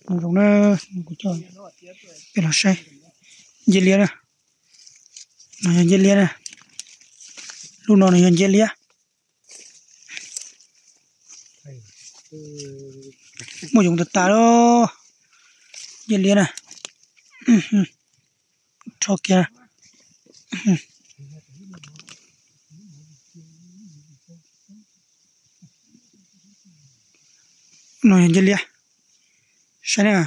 Zoo na, kuv coj peb los saib ncej liab na. No yog ncej liab na. Lub no nws yog ncej liab. Muaj yoov tas tas lawm. Ncej liab na. Rho kiag. No yog ncej liab. Saib na.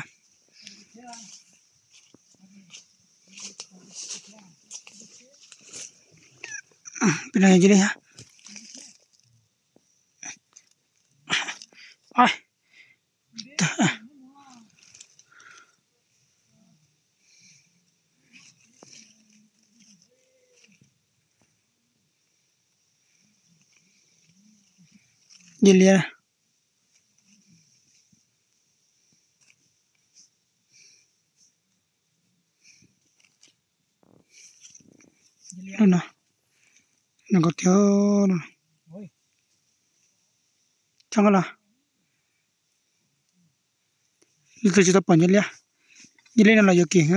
Peb no yog ncej liab. Ncej liab. No, no, no, txhob los. Leej twg tsis tau pom ncej liab, ncej liab no los yuav kim,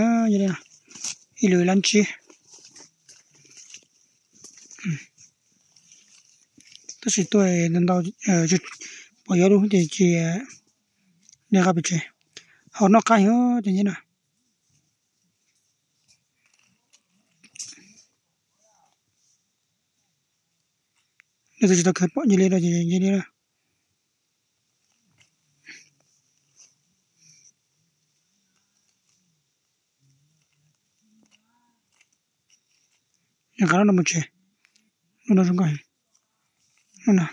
ib lub lab ntsib. Tab sis tuaj ntau, pom yuav lub ces cia li nqa pem tsev. Hauv noj qab heev cov ncej no. Leej twg tsis tau kawg pom ncej liab no ces ncej liab na. Nqa lub no mus tsev, lub no zoo nkauj heev. Lub no.